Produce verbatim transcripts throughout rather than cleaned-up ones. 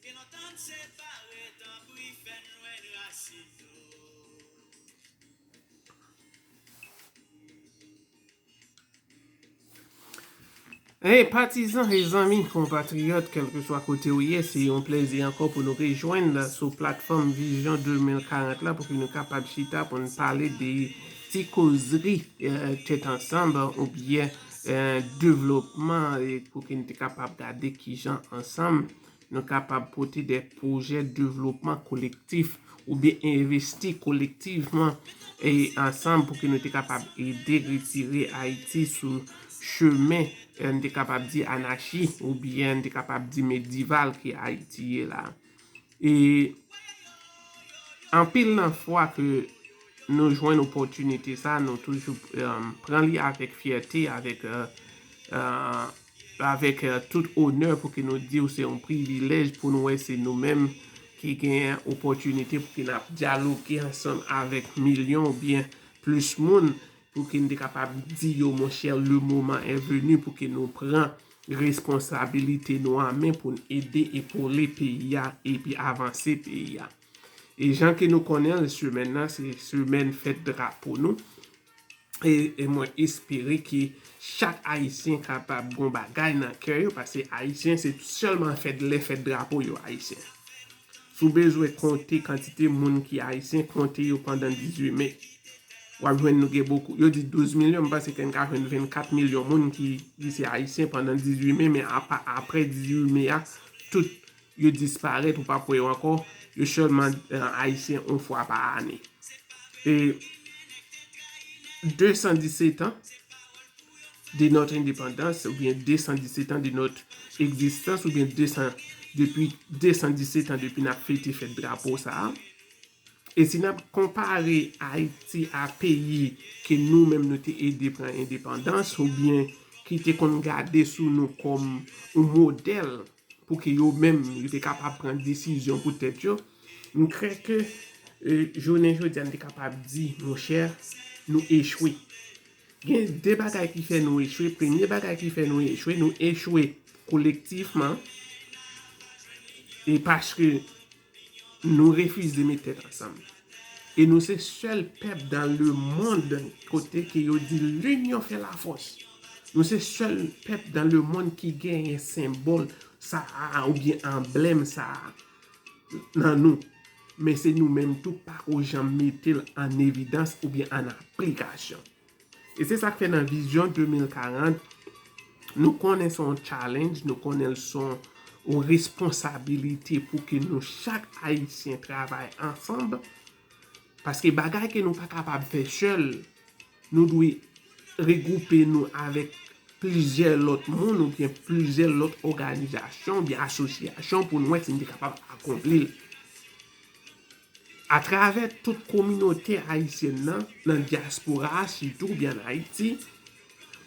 Ke nou tann separe, tanpri fè n jwenn rasin nou. Hey, patizan e zanmi, konpatriyòt, kèlkeswa kote ou ye, se yon plezi ankò pou nou rejwenn sou platfòm Vizyon de mil karant la pou ke nou kapab chita pou n pale de ti kozri eh, tèt ansanm oubyen eh, devlopman eh, pou ke n te kapab gade kijan ansanm nou kapab pote de pwojè devlopman kolektif oubyen envesti kolektivman e ansanm pou ke nou te kapab ede retire Ayiti sou chemen, eh, n te kapab di anachi oubyen n te kapab di medival ke Ayiti ye la. E anpil nan fwa ke nou jwenn opòtinite sa, nou toujou eh, pran li avèk fyète, avèk eh, eh, avèk eh, tout onè pou ke nou di w se yon privilèj pou nou wè se nou menm ki genyen opòtinite pou ke n ap dyaloge ansanm avèk milyon oubyen plis moun pou ke n te kapab di yo, monchè, le moment est venu pou ke nou pran responsabilite nou an men pou n ede epole peyi a epi avanse peyi a. E jan ke nou konnen l, semèn nan se semèn fèt drapo nou. E, e mwen espere ke chak Ayisyen kapab gon bagay nan kè yo, paske Ayisyen se sèlman fèt lè fèt drapo yo Ayisyen. Si w bezwen konte kantite moun ki Ayisyen, konte yo pandan dizuit me. W ap jwenn nou gen bokou. Yo di douz milyon, m panse ke n ka jwenn vennkat milyon moun ki, ki se Ayisyen pandan dizuit me, men apa, apre dizuit me a, tout yo disparèt, ou p ap wè yo ankò. Yo sèlman eh, Ayisyen yon fwa pa ane. E de san disèt an de notre indépendance, oubyen de san disèt an de notre existence, oubyen de san, depi de san disèt an depi n ap fete fèt drapo sa a. E si n ap konpare Ayiti a peyi ke nou menm nou te ede pran endepandans, oubyen ki te konn gade sou nou kòm yon modèl, pou ke yo menm, yo te kapab pran desizyon pou tèt yo, m kwè ke eh, jounen jodi a, n te kapab di, monchè, nou echwe. Gen de bagay ki fè nou echwe. Premye bagay ki fè nou echwe, nou echwe kolektifman. E paske nou refize met tèt ansanm. E nou se sèl pèp dans le monde kote ke yo di l'union fait la force. Nou se sèl pèp dans le monde ki genyen senbòl sa a oubyen anblèm sa a nan nou. Men se nou menm tou pako janm mete l an evidans oubyen an aplikasyon. E se sa k fè nan vizyon de mil karant, nou konnen se yon challenge, nou konnen l se yon responsabilite pou ke nou chak Ayisyen travay ansanm. Paske bagay ke nou pa kapab fè sèl, nou dwe regwoupe nou avèk plizyè lòt moun oubyen plizyè lòt òganizasyon oubyen asosyasyon pou n wè si n te kapab akonpli l. Atravè tout kominote ayisyèn nan, nan dyaspora a sitou oubyen ann Ayiti,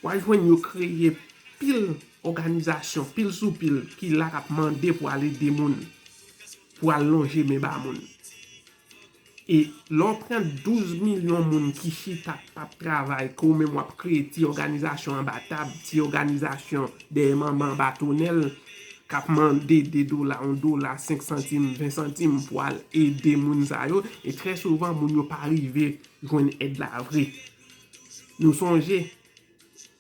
w a jwenn yo kreye pil òganizasyon, pil sou pil, ki la k ap mande pou al ede moun, pou al lonje men ba moun. E lè w pran douz milyon moun ki chita k p ap travay, ke w menm w ap kreye ti òganizasyon anba tab, ti òganizasyon dèyè manman anba tonèl, k ap mande de dola, yon dola, senk santim, ven santim pou al ede moun sa yo. E trè souvan, moun yo pa rive jwenn èd la vre. Nou sonje,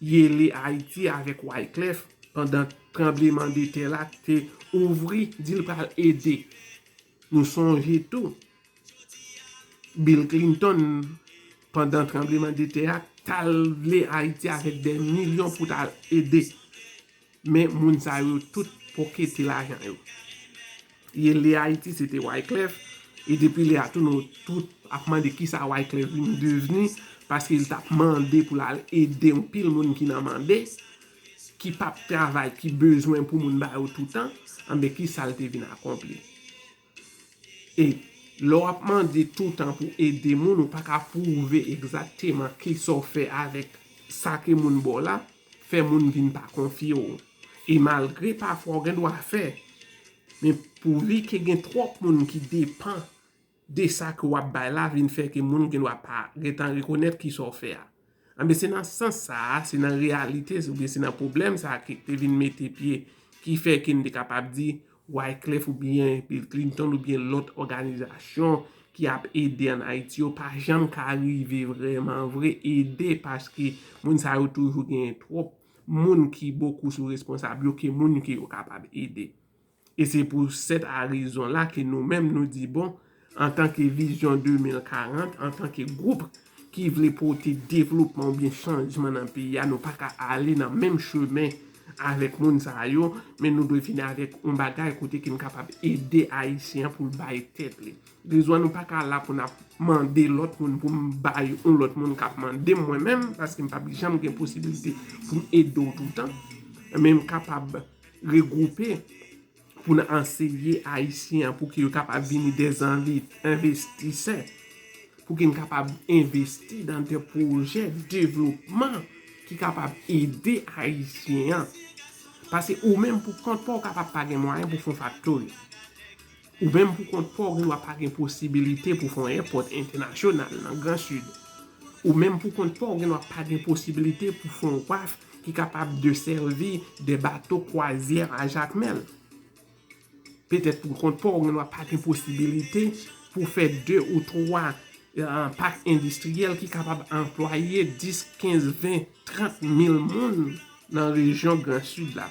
Yele Ayiti avèk Wyclef, pandan tranbleman de tè la, te ouvri, di l pral ede. Nou sonje tou, Bill Clinton, pandan tranbleman de tè a, t al vle Ayiti avèk dè milyon pou t al ede. Men moun sa yo tout pokete lajan yo. Yele Ayiti, se te Wyclef, e depi lè a tou, nou tout ap mande kisa Wyclef vin devni, paske l t ap mande pou l al ede yon pil moun ki nan mande, ki p ap travay, ki bezwen pou moun ba yo toutan, anben kisa l te vin akonpli? E lè w ap mande toutan pou ede moun, ou pa ka pwouve egzakteman kisa w fè avèk sa ke moun ba w la, fè moun vin pa konfye w. E malgre pafwa w gen dwa fè, men pouvi ke gen twòp moun ki depann de sa ke w ap bay la, vin fè ke moun gen dwa pa gentan rekonèt kisa w fè a. Anben, se nan sans sa a, se nan reyalite, oubyen se nan pwoblèm sa a ki te vin mete pye, ki fè ke n te kapab di, Wyclef oubyen Bill Clinton oubyen lòt òganizasyon ki ap ede ann Ayiti yo pa janm ka rive vrèman vre ede, paske moun sa yo toujou genyen twòp moun ki bokou sou responsab yo ke moun ke yo kapab ede. E se pou sèt a rezon la ke nou menm nou di bon, antanke Vizyon de mil karant, antanke gwoup ki vle pote devlopman oubyen chanjman nan peyi a, nou pa ka ale nan menm chemen avèk moun sa yo, men nou dwe vini avèk yon bagay kote ke n kapab ede Ayisyen an pou l bay tèt li. Rezon an, nou pa ka la pou n ap mande lòt moun pou m bay yon lòt moun k ap mande m mwen menm, paske m p ap janm gen posibilite pou m ede w toutan. Men m kapab regwoupe pou n anseye Ayisyen an pou ke yo kapab vini dèzanvi envestisè, pou ke n kapab envesti nan de pwojè devlopman ki kapab ede Ayisyen an. Paske ou menm pou kont pa w kapab pa gen mwayen pou fè yon faktori. Ou menm pou kont pa w gen dwa pa gen posibilite pou fè yon èpòt entènasyonal nan Gran Sid. Ou menm pou kont pa w gen dwa pa gen posibilite pou fè yon waf ki kapab desèvi de bato kwazyè a Jakmèl. Petèt pou kont pa w gen dwa pa gen posibilite pou fè de ou twa pak endistriyèl ki kapab anplwaye dis, kenz, ven, trant mil moun nan rejyon Gran Sid la.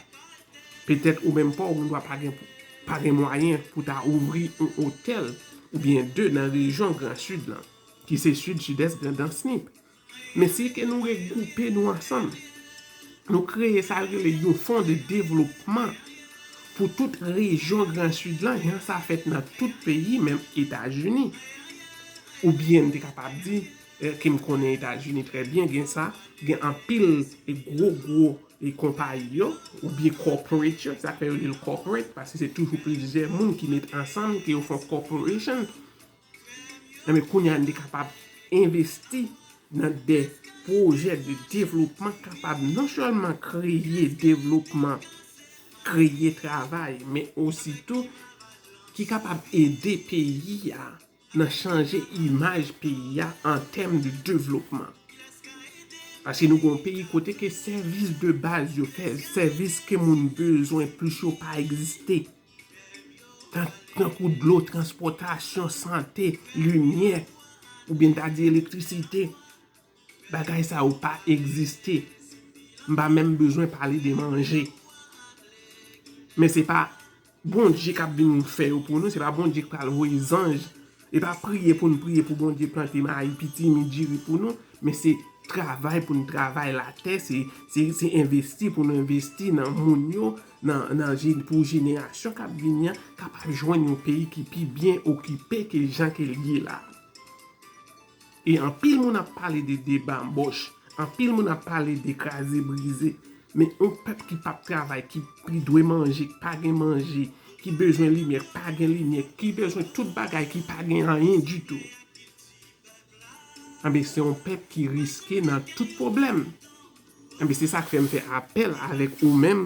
Petèt ou menm pa w gen dwa pa gen, pa gen mwayen pou ta ouvri yon otèl oubyen de nan rejyon Gran Sid lan, ki se Sid, Sidès, Grandans, Nip. Men si ke nou regwoupe nou ansanm, nou kreye sa yo rele yon fon de devlopman pou tout rejyon Gran Sid lan, jan sa fèt nan tout peyi, menm Etazini, oubyen n te kapab di, eh, ke m konnen Etazini trè byen, gen sa, gen anpil e gwo, gwo e konpayi yo, oubyen corporate yo, sa fè yo rele l corporate, paske se toujou plizyè moun ki met ansanm, ke yo fè yon corporation. Enben, kounye a, n te kapab envesti nan de pwojè de devlopman kapab non sèlman kreye devlopman, kreye travay, men ositou ki kapab ede peyi a nan chanje imaj peyi a an tèm de devlopman. Paske nou gen yon peyi kote ke sèvis de baz yo fè, sèvis ke moun bezwen plis yo pa egziste. Tan, tankou dlo, transpòtasyon, sante, limyè, oubyen n ta di elektrisite. Bagay sa yo pa egziste. M pa menm bezwen pale de manje. Men se pa Bondye k ap vin fè yo pou nou, se pa Bondye k pral voye zanj. E pa priye pou n priye pou Bondye plante mayi, pitimi, diri pou nou, men se travay pou n travay latè, se, se, se envesti pou n envesti nan moun yo, nan, nan je-, pou jenerasyon k ap vini an, kapab jwenn yon peyi ki pi byen okipe ke jan ke l ye la. E anpil moun ap pale de debanbòch, anpil moun ap pale de kraze brize, men yon pèp ki p ap travay, ki, ki dwe manje, ki pa gen manje, ki bezwen limyè, ki pa gen limyè, ki bezwen tout bagay, ki pa gen anyen ditou. Anben, se yon pèp ki riske nan tout pwoblèm. Anben, se sa k fè m fè apèl avèk ou menm,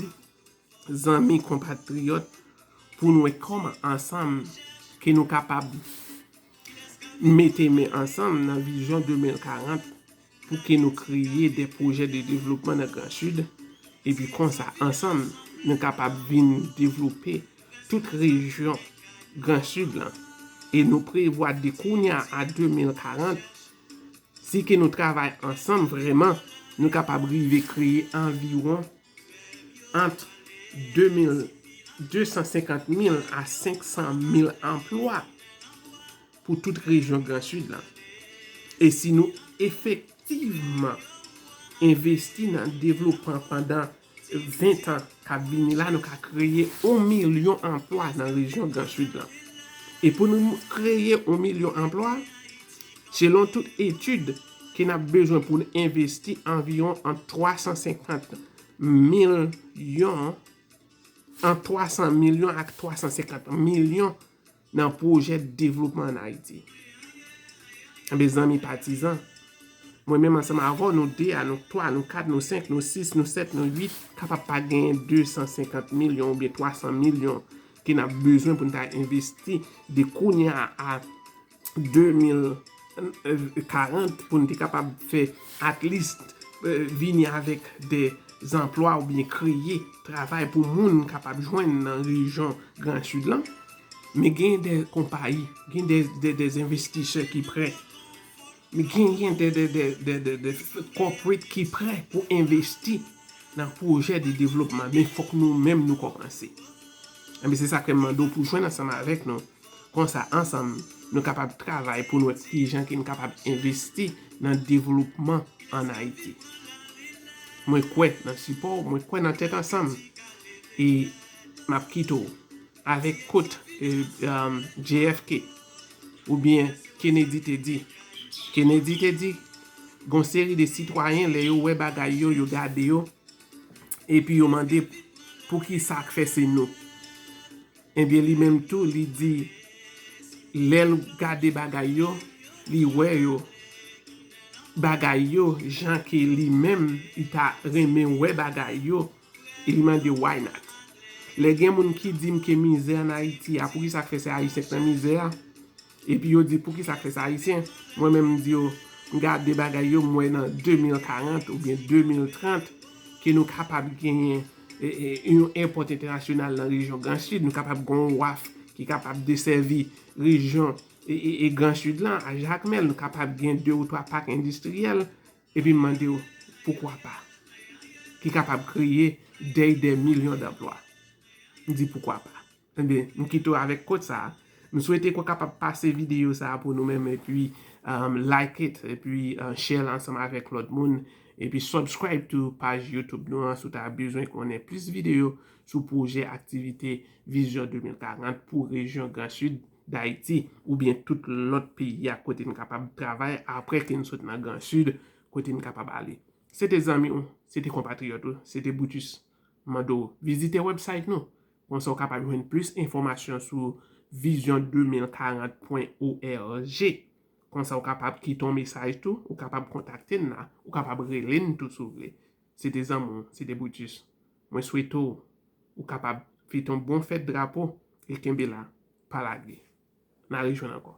zanmi, konpatriyòt, pou n wè kòman ansanm ke nou kapab mete men ansanm nan vizyon de mil karant pou ke nou kreye de pwojè de devlopman nan Gran Sid, epi konsa, ansanm, nou kapab vin devlope tout rejyon Gran Sid lan. E nou prevwa de kounye a a de mil karant, si ke nou travay ansanm vrèman, nou kapab rive kreye anviwon ant de mil, de san senkant mil a senk san mil anplwa pou tout rejyon Gran Sid lan. E si nou efektivman envesti nan devlopman pandan ven tan k ap vini la, nou ka kreye yon milyon anplwa nan rejyon Gran Sid lan. E pou nou kreye yon milyon anplwa, selon tout etid, ke n ap bezwen pou n envesti anviwon ant twa san senkant milyon, ant twa san milyon ak twa san senkant milyon nan pwojè devlopman ann Ayiti. Enben, zanmi patizan, mwen menm ansanm avè w, nou de a, nou twa, nou kat, nou senk, nou sis, nou sèt, nou uit, kapab pa genyen de san senkant milyon oubyen twa san milyon ke n ap bezwen pou n ta envesti de kounye a a de mil karant pou n te kapab fè at least eh, vini avèk de zanplwa oubyen kreye travay pou moun kapab jwenn nan rejyon Gran Sid lan. Men gen de konpayi, gen de, de, de envestisè ki prè. Men genyen de, de, de, de, de, de corporate ki prè pou envesti nan pwojè de devlopman. Men fòk nou menm nou kòmanse. Enben, se sa ke m mande w pou jwenn ansanm avèk nou. Konsa, ansanm, nou kapab travay pou nou wè kijan ke nou kapab envesti nan devlopman ann Ayiti. Mwen kwè nan sipò w, mwen kwè nan tèt ansanm. E m ap kite w avèk quote, eh, um, J F K oubyen Kennedy te di. Kennedy te di, gon seri de sitwayen, lè yo wè bagay yo, yo gade yo, epi yo mande poukisa k fè se nou. Ebyen, li menm tou, li di, lè l gade bagay yo, li wè yo, bagay yo, jan ke li menm, li ta renmen wè bagay yo, e li mande, "Why not?" Lè gen moun ki di m ke mizè ann Ayiti a, poukisa k fè se Ayisyen k nan mizè a? Epi yo di, "Poukisa k fè se Ayisyen?" Mwen menm, m di yo, m gade bagay yo, m wè nan de mil karant oubyen de mil trant, ke nou kapab genyen, e, e, yon èpòt entènasyonal nan rejyon Gran Sid, nou kapab gen yon waf ki kapab desèvi rejyon, e, e, e Gran Sid lan, a Jakmèl, nou kapab gen de ou twa pak endistriyèl, epi m mande w, poukwa pa? Ki kapab kreye dèy dè milyon danplwa. M di, poukwa pa? Ebyen, m kite w avèk quote sa a. M swete ke w kapab pase videyo sa a pou nou menm, epi, um, like it, epi, uh, share l ansanm avèk lòt moun, epi subscribe to paj YouTube nou an si w ta bezwen konnen plis videyo sou pwojè aktivite Vizyon de mil karant pou rejyon Gran Sid Dayiti, oubyen tout lòt peyi a kote n kapab travay apre ke n sot nan Gran Sid, kote n kapab ale. Se te zanmi w, se te konpatriyòt ou, se te Brutus. M mande w vizite website nou. Konsa w kapab jwenn plis enfòmasyon sou vizyon de mil karant pwen org. Konsa w kapab kite yon mesaj tou, ou kapab kontakte n la, ou kapab rele n tou si w vle. Se te zanmi w, se te Brutus. Mwen swete w, ou kapab fete yon bon fèt drapo e kenbe la, pa lage. N a rejwenn ankò.